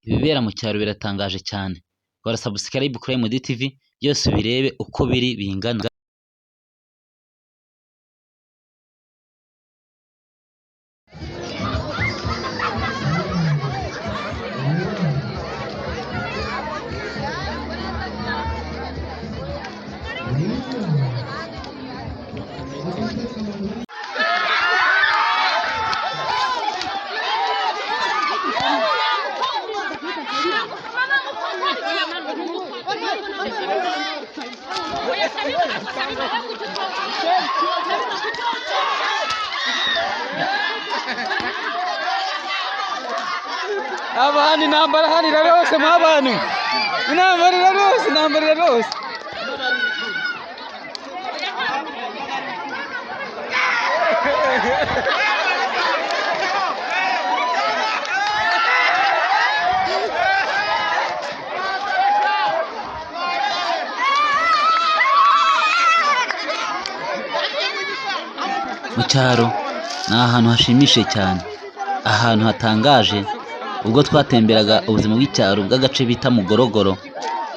Ibibera mu cyaro biratangaje cyane. Kora subscribe kuri MD TV byose ubirebe uko biri bingana. Abantu, intambara hano irarose mwa bantu, intambara irarose, intambara irarose. Mu cyaro ni ahantu hashimishije cyane, ahantu hatangaje. Ubwo twatemberaga ubuzima bw'icyaro bw'agace bita Mugorogoro,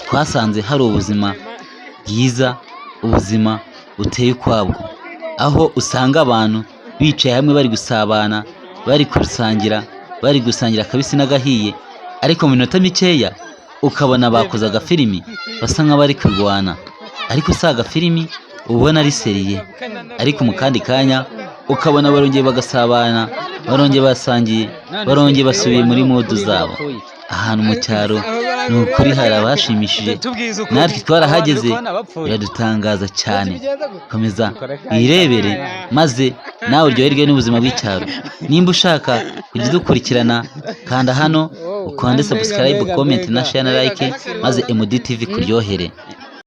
twasanze hari ubuzima bwiza, ubuzima buteye ukwabwo, aho usanga abantu bicaye hamwe bari gusabana, bari gusangira akabisi n'agahiye, ariko mu minota mikeya ukabona bakoze agafilimi basa nk'abari kurwana, ariko si agafilimi, uba ubona ari sérieux. Ariko mu kandi kanya ukabona barongeye bagasabana, barongeye basangiye, barongeye basubiye muri mood zabo. Ahantu mu cyaro ni ukuri hari abashimishije, natwe twarahageze biradutangaza cyane. Komeza wirebere maze nawe uryoherwe n'ubuzima bw'icyaro. Nimba ushaka kujya udukurikirana, kanda hano ukande subscribe, comment na share na like, maze MD TV kuryohere.